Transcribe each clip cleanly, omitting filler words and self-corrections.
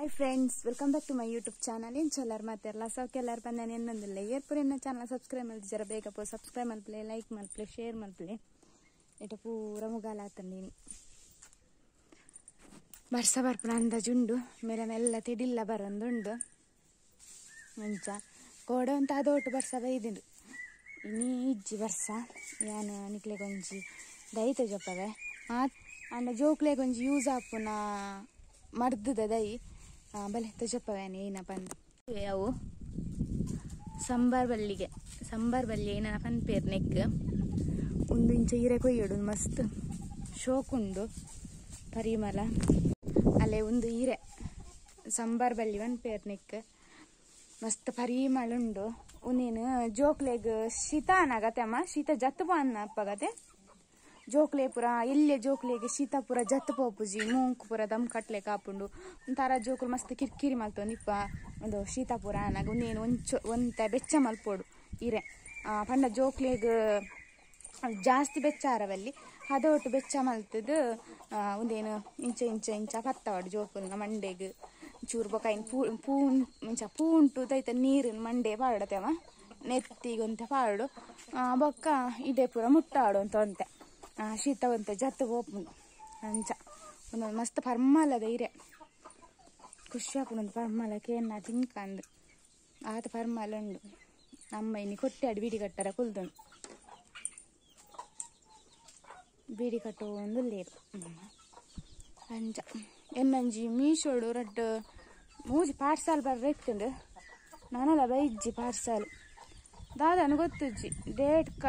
Hi friends, welcome back to my YouTube channel. In ಚಲರ್ ಮಾತೆರ್ಲ ಸೌಖ್ಯಲ್ಲರ್ ಬಂದ ಎನ್ನೊಂದಿಲ್ಲ ಏರ್ಪುರ ಎನ್ನ ಚಾನಲ್ ಸಬ್ಸ್ಕ್ರೈಬ್ ಮಲ್ತಿಜರ ಬೇಗ ಪೋ ಸಬ್ಸ್ಕ್ರೈಬ್ ಮಲ್ಪಲೆ, ಲೈಕ್ ಮಲ್ಪಲೆ, ಶೇರ್ ಮಲ್ಪಲೆ. ಇಟ ಪೂರ ಮುಗಾಲ ಆತಂದಿನಿ. ಬರ್ಸ ಬರ್ಪುನ ಅಂದಾಜುಂಡು, ಮೇಲ ಮೆಲ್ಲ ತಿಡಿಲ್ಲ ಬರೊಂದುಂಡು. ಮುಂಚ ಕೋಡೆ ಅಂತ ಅದೋಟು ಬರ್ಸ ಬೈದಿಂಡು, ಇನಿ ಇಜ್ಜಿ ಬರ್ಸ. ಯಾನ್ ನಿಕ್ಲೆ ಗೊಂಜಿ ದೈ ತೋಜಪ್ಪವೆ ಮಾತ್ ಅಂಡ ಜೋಕ್ಲೆ ಗೊಂಜಿ ಯೂಸ್ ಆಪುನ ಮರ್ದದ ದೈ ಬಲೆ ತೋಜಪ್ಪವೇನೆ ಏನ ಪಂದ್. ಅವು ಸಂಬಾರ್ ಬಲ್ಲಿಗೆ, ಸಂಬಾರ್ ಬಲ್ಲಿ ಏನ ಪನ್ಪೇರ್ ನೆಕ್. ಒಂದು ಇಂಚ ಈರೆ ಕೊಯ್ಯಡು ಮಸ್ತ್ ಶೋಕುಂಡು ಪರಿಮಳ. ಅಲ್ಲೇ ಒಂದು ಈರೆ ಸಂಬಾರ್ ಬಲ್ಲಿ ಪನ್ಪೇರ್ ನೆಕ್ ಮಸ್ತ್ ಪರಿಮಳ ಉಂಡು. ಉಂದೇನು ಜೋಕ್ಲೆಗ್ ಶೀತ ಅನ್ನಾಗತ್ತೆ ಅಮ್ಮ, ಶೀತ ಜತ್ತು ಪೋ ಅನ್ನಪ್ಪಗತೆ. ಜೋಕ್ಲೆ ಪೂರ ಎಲ್ಲೆ ಜೋಕ್ಲೆಗೆ ಶೀತ ಪೂರ ಜತ್ತು ಪೋಪುಜಿ, ಮೂಂಕು ಪೂರ ದಮ್ ಕಟ್ಲೆ ಕಾಪುಂಡು. ಒಂಥರ ಜೋಕುಲು ಮಸ್ತ್ ಕಿರ್ಕಿರಿ ಮಲ್ತೊಂದಿಪ್ಪ ಒಂದು ಶೀತ ಪೂರ ಅನ್ನಾಗ. ಒಂದೇನು ಒಂಚು ಒಂತ ಬೆಚ್ಚ ಮಲ್ಪೋಡು ಇರೆ ಪಂಡ ಜೋಕ್ಲೆಗ್ ಜಾಸ್ತಿ ಬೆಚ್ಚ ಆರವಲ್ಲಿ ಅದೊಟ್ಟು ಬೆಚ್ಚ ಮಲ್ತದು. ಒಂದೇನು ಇಂಚ ಇಂಚ ಇಂಚ ಪತ್ತವಾಡು ಜೋಕುಲ್ನ ಮಂಡೆಗ್ ಚೂರು ಬೊಕಾಯಿನ ಪೂ ಪೂ ಇಂಚ ಪೂ ಉಂಟು ದೈತ ನೀರಿನ ಮಂಡೆ ಪಾಡತೆವ ನೆತ್ತಿಗೊಂತೆ ಪಾಡು ಬೊಕ್ಕ ಇಡೆ ಪೂರ ಮುಟ್ಟಾಡು ಅಂತ ಒಂತೆ ಶೀತ ಒಂತೆ ಜತ್ತು ಪೋಪುಂಡು. ಅಂಚ ಒಂದೊಂದು ಮಸ್ತ್ ಪರ್ಮಲದ ಇರೆ ಖುಷಿ ಆಪುಂಡು ಪರ್ಮಲ ಕೇನ್ನ ತಿಂಕಂದು ಆತ ಪರ್ಮಲ ಉಂಡು. ನಮ್ಮ ಇನಿ ಕೊಟ್ಟಾಡು ಬೀಡಿ ಕಟ್ಟರ ಕುಲ್ದುಂಡು, ಬೀಡಿ ಕಟ್ಟುವ ಲೇರು ಅಂಚ. ಎನ್ನಂಜಿ ಮೀಶೋಡು ರಡ್ಡ್ ಮೂಜಿ ಪಾರ್ಸಲ್ ಬರ್ರೆ ಇತ್ತುಂಡು, ನಾನಲ್ಲ ಬೈಜ್ಜಿ ಪಾರ್ಸಲ್ ದಾದನ ಗೊತ್ತುಜ್ಜಿ. ಡೇಟ್ ಕ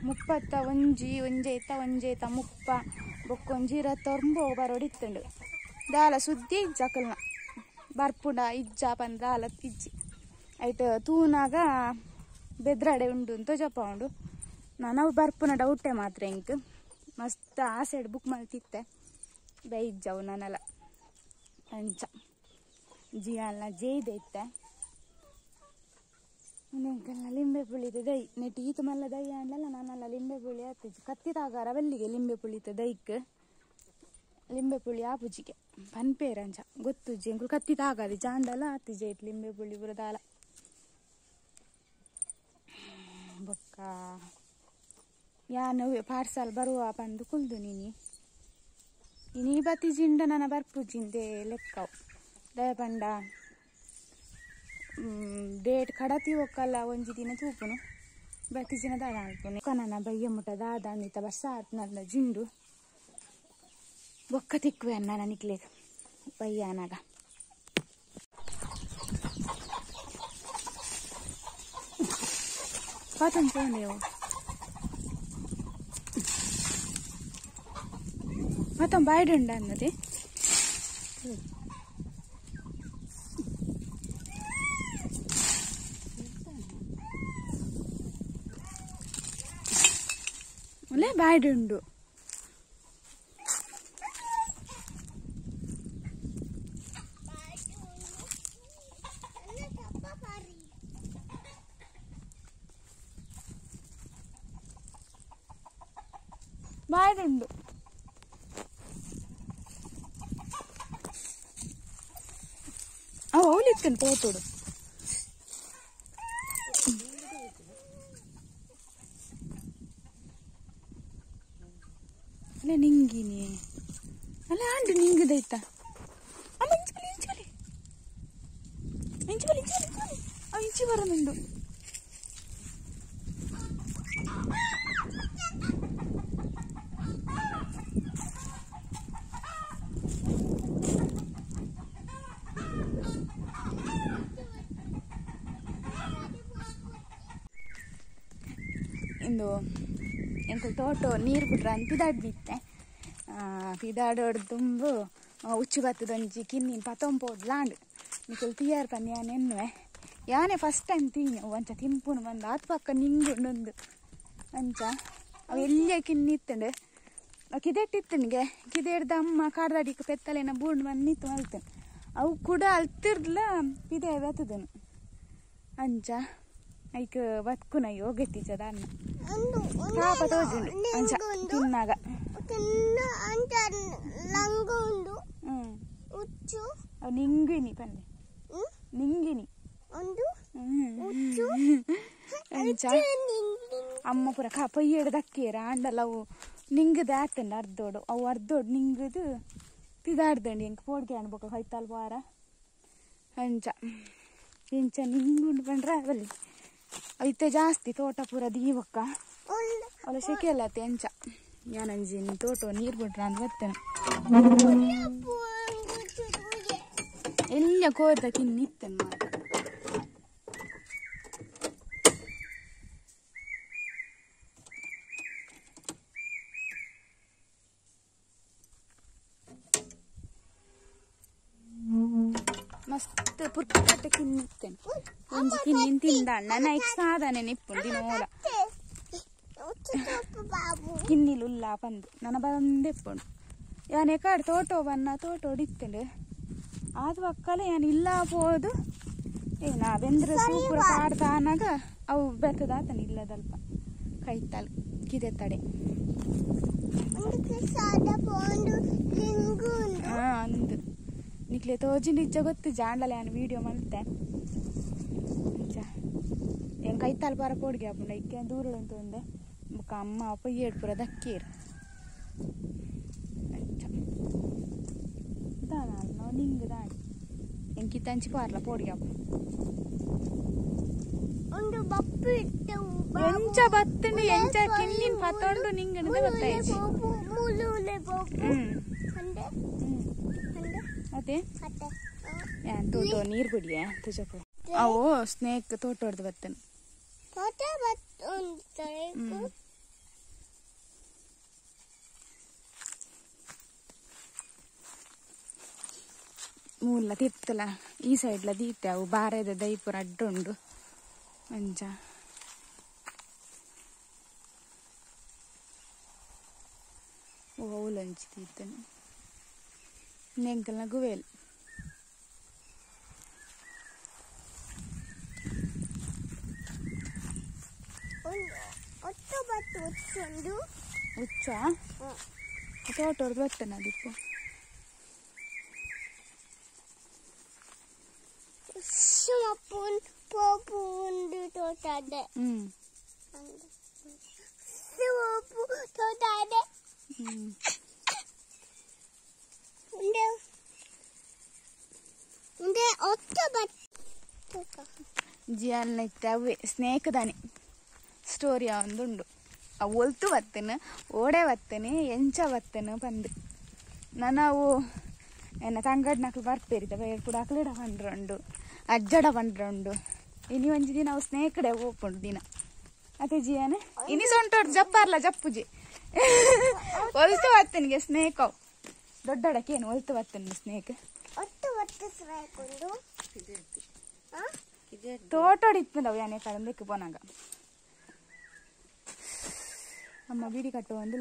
31 ಒಂಜೈತ ಒಂಜೈತ 30 ಬೊಕ್ಕೊಂಜಿ 29 ಬರೋಡಿತ್ತುಂಡು. ದಾಲ ಸುದ್ದಿ ಇಜ್ಜಕಲ್ನ ಬರ್ಪುಂಡ ಇಜ್ಜ ಪಂದ್ ದಾಲ ಇಜ್ಜಿ. ಐಟ್ ತೂನಾಗ ಬೆದ್ರಾಡೆ ಉಂಡು ಅಂತ ಜಪ ಉಂಡು. ನಾನು ಬರ್ಪುನ ಡೌಟೆ ಮಾತ್ರ ಇಂಕ್ ಮಸ್ತ್ ಆಸೆಡ್ ಬುಕ್ ಮಲ್ತಿತ್ತೆ ಬೈಜ್ಜವು ನಾನಲ್ಲ. ಅಂಚ ಜಿಯಾಲ್ನ ಜೇಯ್ದೆ ಇತ್ತೆ. ಲಿಂಬೆ ಪುಳಿತ ದೈ ನೆಟ್ ಈತ ಮಲ್ಲ ದೈ ಅಂಡಲ್ಲ ನಾನಲ್ಲ ಲಿಂಬೆ ಪುಳಿ ಆತಿಜಿ ಕತ್ತಿ ತಾಗಾರ ಬಲ್ಲಿಗೆ ಲಿಂಬೆ ಪುಳಿತ ದೈಕ್ ಲಿಂಬೆ ಪುಳಿ ಆಪುಜಿಗೆ ಪನ್ಪೇರ ಅಂಚ ಗೊತ್ತುಜ್ಜಿ. ಎಂಕುಲು ಕತ್ತಿ ತಾಗಾದಿ ಜಾಂಡಲ ಆತಿಜೆ it ಲಿಂಬೆ ಪುಳಿ ಬುರದಾಲ. ಬೊಕ್ಕ ಯಾನ್ ಪಾರ್ಸಲ್ ಬರುವ ಪಂದು ಕುಲ್ದು ನೀನಿ ಇನಿ ಬತ್ತಿಜಿಂಡ ನನ್ನ ಬರ್ಪುಜಿಂದೆ ಲೆಕ್ಕವು ದಯ ಪಂಡ ಡೇಟ್ ಕಡತಿ ಒಕ್ಕಲ್ಲ ಒಂಜಿ ದಿನ ತೂಪುನು ಬತ್ತಿಜಿನ ದಾದ ಅನ್ಪುನು. ನನ್ನ ಬಯ್ಯ ಮುಟ್ಟ ದಾದ ಅಂದಿತ್ತ ಬರ್ಸ ನನ್ನ ಜಿಂಡು ಬೊಕ್ಕ ತಿಕ್ಕುವೆ ಅನ್ನ ನಿಕ್ಲೇಗ ಬಯ್ಯ ಅನಾಗ. ಪಾತಂಪೋಂದೇವು ಮತ್ತೊಂದು ಬಾಯ್ಡುಂಡ ಅನ್ನದೆ. ಒಳ್ಳೆ ಬಾಯ್ಡುಂಡು ಬಾಯ್ಡುಂಡು. ಅವಳಿತ್ತೇನೆ ತೋಟೋಡು. ಅಲ್ಲ ನಿಂಗಿನಿ ಅಲ್ಲ ಆಂಡು ನಿಂಗದೈತ ಅಮ್ಮ. ಇಂಚು ಇಂಚು ಇಂಚು ಇಂಚು ಅವು ಇಂಚು ಬರೋದುಂಡು. ಇಂದು ಎಂಕುಲು ತೋಟೋ ನೀರು ಬಿಟ್ರ ಅಂತ ಪಿದಾಡ್ನಿತ್ತೆ. ಪಿದಾಡೋಡು ತುಂಬು ಉಚ್ಚು ಬತ್ತದೊಂಜಿ ಕಿನ್ನಿನ ಪತೊಂಪೋಡ್ಲಾಂಡ್ ನಿಕುಲು ತಿಯಾರ್ ಪಂದ್ ಯಾನ್ ಎನ್ನುವೆ. ಯಾನೆ ಫಸ್ಟ್ ಟೈಮ್ ತಿನ್ನಿ ಅಂಚ ತಿಂಪುನು ಬಂದು ಆತ್ ಪಕ್ಕ ನಿಂಗುಂಡೊಂದು ಅಂಚ ಅವು ಎಲ್ಲೇ ಕಿನ್ನಿ ಇತ್ತಂಡು ಕಿದೆಟ್ಟಿತ್ತನಿಗೆ ಕಿದೆಡ್ದ ಅಮ್ಮ ಕಾಡ್ದಾಡಿಕ್ ಪೆತ್ತಲೇನ ಬೂಂಡ್ ಬಂದು ನಿತ್ತು ಮಲ್ತೇನೆ ಅವು ಕೂಡ ಅಲ್ತಿರ್ದ್ಲ ಪಿದೆ ಬತ್ತದನು ಅಂಚ ಐಕ್ ಬತ್ಕುನ ಯೋಗತ್ತಿಜದ ಅನ್ನ ಪಾಪ ತೋಜುಂಡು ಅಂಚ ತಿನ್ನಾಗ ನಿಂಗಿನಿ ಪಂದೆ ನಿಂಗಿನಿ ಅಂಚ ಅಮ್ಮ ಪೂರ ಪೊಯ್ಯೆಡ್ ದಕ್ಕೇರ ಆಂಡಲ ಅವು ನಿಂಗದ ಆತಂಡ ಅರ್ಧೋಡು ಅವು ಅರ್ಧೋಡು ನಿಂಗದು ತಿದಾಡ್ದಂಡಿ ಎಂಕ್ ಪೋಡ್ಗೆ ಅನ್ಬೊಕ ಹೊಯ್ತಾಲ್ ವಾರ ಅಂಚ ಇಂಚ ನಿಂಗುಂಡು ಪಂಡ್ರೆ ಬಲ್ಲಿ ಐತೆ ಜಾಸ್ತಿ ತೋಟ ಪೂರ ದೀವಕ್ಕ ಅವಳ ಸೆಕೆ ಅಲ್ಲ ಎಂಚ ಯಾನಂಜಿ ತೋಟ ನೀರು ಬಿಡ್ರ ಅಂತ ಬರ್ತೇನೆ ಎಲ್ಲ ಕೋರ್ದ ಕಿನ್ನಿತ್ತೇನೆ ಮಾತ್ರ ಮಸ್ತ್ ಪುರ್ಕಟ್ಟೆ ಕಿನ್ನಿತ್ತೇನೆ ಒಂಜಿ ಕಿನ್ನಿನ್ ತಿಂದ ಅಣ್ಣ ಐಕ್ ಸಾಧನೆ ನಿಪ್ಪುಂಡು ದಿನೋಲ ಕಿನ್ನಿಲುಲ್ಲ ಪಂದು ನನ್ನ ಬಂದೆಪ್ಪುಂಡು ಯಾನೆ ಕಾಡು ತೋಟೋ ಬನ್ನ ತೋಟೋಡಿತ್ತಂಡು ಅದು ಅಕ್ಕಲ ಯಾನ್ ಇಲ್ಲ ಪೋದು ಏನ ಬೆಂದ್ರ ಸೂಪುರ ಕಾಡ್ದ ಆನಾಗ ಅವು ಬೆತ್ತದಾತನ ಇಲ್ಲದಲ್ಪ ಕೈತಾಲ್ ಕಿದೆ ತಡೆ ಅಂದು ನಿಕ್ಲೆ ತೋಜಿ ನಿಜ ಗೊತ್ತು ಜಾಂಡಲ ಯಾನ್ ವೀಡಿಯೋ ಮಲ್ತೆ ಅಂಚ ಏನ್ ಕೈತಾಲ್ ಪಾರ ಪೋಡ್ಗೆ ಆಪುಂಡ ಇಕ್ಕೆ ದೂರ ಉಂಟು ಬೊಕ ಅಮ್ಮ ಅಪ್ಪ ಏಡ್ಪುರ ದಕ್ಕೇರು ಅಂಚ ದಾನ ನಾವು ನಿಂಗ್ ದಾಣಿ ಎಂಕಿತ್ತಂಚಿ ಪಾರ್ಲ ಪೋಡ್ಗೆ ಆಪು ಎಂಚ ಬತ್ತಂಡು ಎಂಚ ಕಿನ್ನಿನ್ ಪತ್ತೊಂಡು ನಿಂಗಣದ ಬತ್ತಾಯ್ತು ಅದೇ ತೋಟೋ ನೀರು ಕುಡಿಯ ತುಜಪ್ಪ ಅವು ಸ್ನೇಕ್ ತೋಟ ಹೊಡೆದು ಬತ್ತನು ಮೂಲ ತಿರ್ತಲ ಈ ಸೈಡ್ಲ ದೀತೆ ಅವು ಬಾರೆದ ದೈಪುರ ಅಡ್ಡ ಉಂಡು ಅಂಚ ಓಲಂಚಿ ತೀರ್ತನೆ ನೆಂಕಲ್ನ ಗುವೇಲ್ ಉಚ್ಚ ತೋಟೋರ್ದು ಬರ್ತೇನೆ ಅದಿಪ್ಪು ಜಿಯಾಲ್ನ ಅವೇ ಸ್ನೇಕ್ ದಾನೆ ಸ್ಟೋರಿ ಒಂದುಂಡು ಅವು ಒಲ್ತು ಬತ್ತೇನೆ ಓಡೆ ಬತ್ತೇನೆ ಎಂಚ ಬತ್ತೇನೆ ಪಂದು ನಾನು ಎನ್ನ ತಂಗಡ್ನಕ್ಲು ಬರ್ಪೇರಿದ ಬೇರೆ ಕೂಡ ಅಕ್ಲಿಡ ಪಂಡ್ರಂಡು ಅಜ್ಜಡ ಪಂಡ್ರಂಡು ಇನಿ ಒಂಜಿ ದಿನ ಅವು ಸ್ನೇಕಡೆ ಓಪುಂಡು ದಿನ ಅದೇ ಜಿಯಾನೆ ಇನಿ ಸೊಂಟೋಡ್ ಜಪ್ಪಾರ್ಲ ಜಪ್ಪುಜಿ ಒಲ್ತು ಬತ್ತನಿಗೆ ಸ್ನೇಕ್ ಅವು ದೊಡ್ಡಡಕ್ಕೆ ಏನು ಒಲ್ತು ಬತ್ತನ ಸ್ನೇಕ್ ತೋಟೋಡಿತ್ತಂದವು ಯಾನೆ ಕಡಂದಕ್ಕೆ ಪೋನಾಗ ಅಮ್ಮ ಬೀಡಿ ಕಟ್ಟುವ ಒಂದು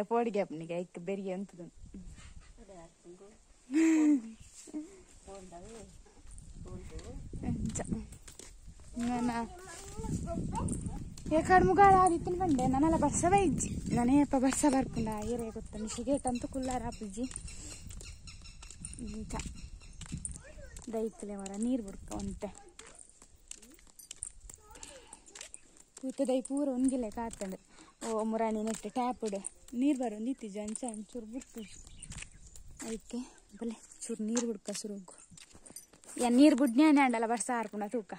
ಪೋಡಿಗೆ ಅಪ್ಪನಿಗೆ ಐಕ್ ಬೆರಿಗೆ ಅಂತದ ಮುಗಾಳ ಆದಿತ್ತಿನ ಬಂಡೆ ನನ್ನೆಲ್ಲ ಬರ್ಸವ ಇಜ್ಜಿ ನಾನೇ ಅಪ್ಪ ಬರ್ಸ ಬರ್ಪುಂಡ ಏರೇ ಗೊತ್ತ ಮಿಷಿಗೇಟ್ ಅಂತೂ ಕುಲ್ಲಾರ ಅಪ್ಪಿಜ್ಜಿ ಇಂಚ ದೈತ್ಲೆ ಮರ ನೀರು ಬುಡ್ಕ ಒಂತೆ ಪೂತ ದೈ ಪೂರ ಒಂಗಿಲೆ ಕಾತಂಡು ಓ ಮುರಾಣಿ ನೆಟ್ಟು ಟ್ಯಾಪುಡು ನೀರು ಬರೋದು ಇತ್ತಿಜ್ಜ ಅಂಚ ಒಂಚೂರು ಬಿಡ್ತು ಅದಕ್ಕೆ ಬಲೆ ಚೂರು ನೀರು ಬುಡ್ಕ ಸುರುಗು ಯಾ ನೀರು ಬುಡ್ನ್ಯಾನೆ ಅಂಡಲ್ಲ ಬರ್ಸ ಆರ್ಪುಂಡ ತೂಕ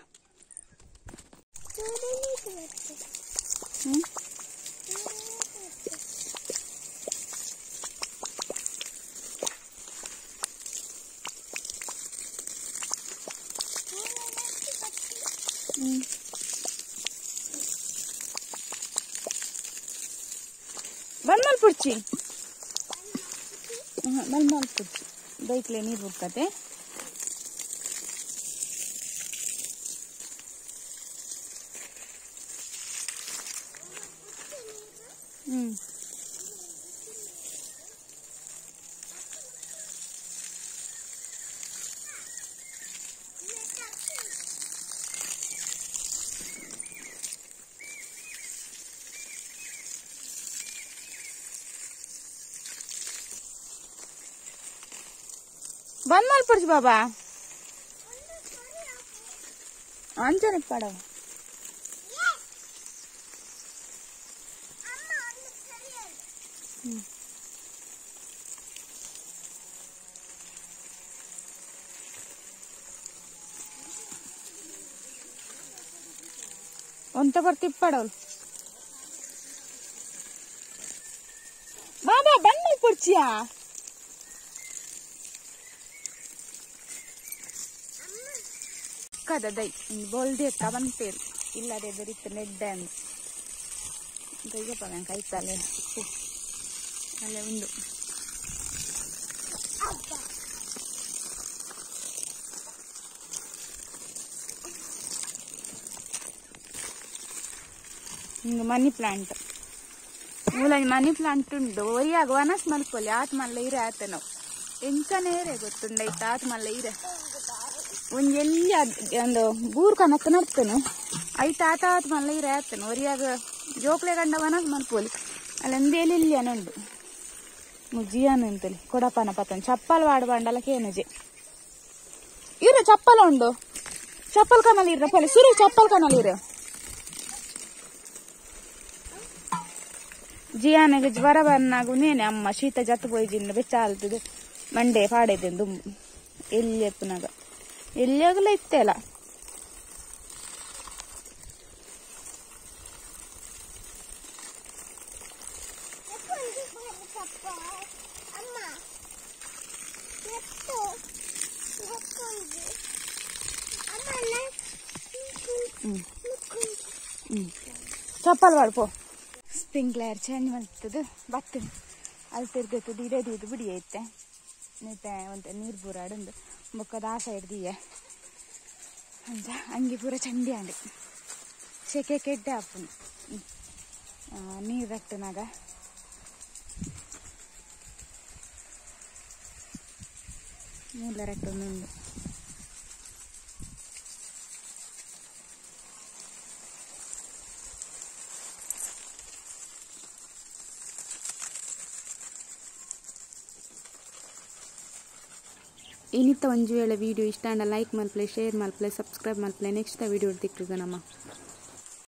ಮಲ್ಪುಡ್ಚಿ ಬಂದ್ ಮಲ್ಪುಡ್ಚಿ ಬೈಕ್ಲೆ ನೀರು ಬುಕ್ಕತೆ ಬಂದ್ ಮಲ್ಪುಡ್ಚಿ ಬಾಬಾ ಅಂಜನೆ ಪಡವ ಒಂತ ಬರ್ತಿಪ್ಪಡವಳು ಬಾಬಾ ಬಂದ್ ಮಲ್ಪುಡ್ಚಿಯಾ ದೈ ಬೋಲ್ದೆ ತವಂತೇರು ಇಲ್ಲದೆ ಬೆರಿತು ನೆಡ್ಡೆ ಅಂತ ಕೈತಾಲೆ ಅಲ್ಲೇ ಉಂಡು ಹಿಂಗೆ ಮನಿ ಪ್ಲಾಂಟ್ ಮೂಲ ಮನಿ ಪ್ಲಾಂಟ್ ಉಂಡು ಒರಿಯಾಗ ವನಸ್ ಮಲ್ಪೊಲಿ ಆತ್ ಮಲ್ಲ ಇರೆ ಆತ ನಾವು ಎಂಚನೇ ಇರೆ ಗೊತ್ತುಂಡೈತೆ ಆತ್ ಮಲ್ಲ ಇರೆ ಒಂಜಿ ಎಲ್ಲಿ ಒಂದು ಬೂರು ಕನಕ್ಕ ನಡ್ತೇನೆ ಐತ ಆತ ಆತ ಮಲ್ಲ ಇರೆ ಆತನು ಒರಿಯಾಗ ಜೋಕ್ಲೆ ಗಂಡ ವನಸ್ ಮಲ್ಪೊಲಿ ಅಲ್ಲೊಂದು ಎಲ್ಲಿ ಉಂಡು ಮುಜಿಯಾನು ಅಂತಲಿ ಕೊಡಪನ ಪತನ್ ಚಪ್ಪಲ್ ವಾಡಬಂಡಲ ಕೇನುಜೆ ಇರ ಚಪ್ಪಲ್ ಉಂಡು ಚಪ್ಪಲ್ ಕನಲ್ ಇರ ಪೊಲೆ ಸುರು ಚಪ್ಪಲ್ ಕನಲ್ ಇರ ಜಿಯಾನಗೆ ಜ್ವರ ಬನ್ನಾಗು ನೇನೆ ಅಮ್ಮ ಶೀತ ಜತ್ತು ಪೋಯಿಜಿಂದ ಬೆಚ್ಚ ಆಲ್ತದೆ ಮಂಡೆ ಪಾಡೈತೆ ದುಂಬು ಎಲ್ಲಿ ಎಪ್ಪನಾಗ ಎಲ್ಲಿಯಾಗಲ ಇತ್ತೆಲ್ಲ ಚಪ್ಪಲ್ ಬಾಡ್ಪೋ ಸ್ಪ್ರಿಂಕ್ಲರ್ ಚೇಂಜ್ ಮಾಡ್ತದೆ ಬರ್ತದೆ ಅಲ್ಲಿ ತಿರ್ಗತ್ತದ ಇದೇ ಇದು ಬಿಡಿ ಐತೆ ಮತ್ತೆ ಒಂತ ನೀರು ಬೂರಾಡುಂದು ಬೊಕ್ಕದ ಆ ಸೈಡ್ ದಿಯೆ ಅಂಚ ಅಂಗಿ ಪೂರ ಚಂಡಿ ಅಂಡಿ ಸೆಕೆ ಕೆಡ್ಡೆ ಆಪುಂಡು ನೀರು ರಟ್ಟನಾಗ ಮೂಲ ರಟ್ಟೊಂದು ಇನ್ನಿತ್ತ ಒಂಜಿ ವೇಳೆ ವಿಡಿಯೋ ಇಷ್ಟ ಅಂಡ ಲೈಕ್ ಮಲ್ಪಲೆ, ಶೇರ್ ಮಲ್ಪಲೆ, ಸಬ್ಸ್ಕ್ರೈಬ್ ಮಲ್ಪಲೆ. ನೆಕ್ಸ್ಟ್ ವಿಡಿಯೋ ತಿಕ್ಕುಗ ನಮ್ಮ.